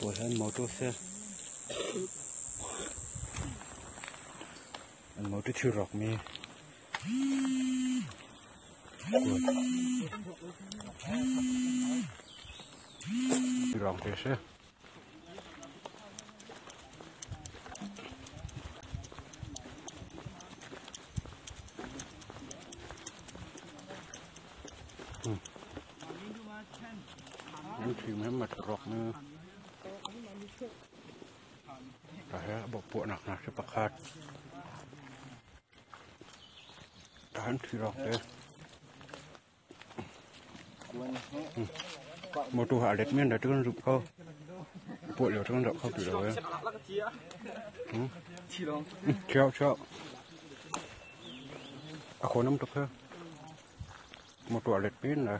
Pawl hi an motor si. An motor thil rawkmi Rong te si. An thim he mat rawk ni. Ta he bok puah nak hna si pakhat. Ta han thi rawk te. Motor ha let men da tu kan rup kho. Puah lio tu kan rak kho ti lo e. Chiao chiao. A kho nam tuk he. Motor a let men la.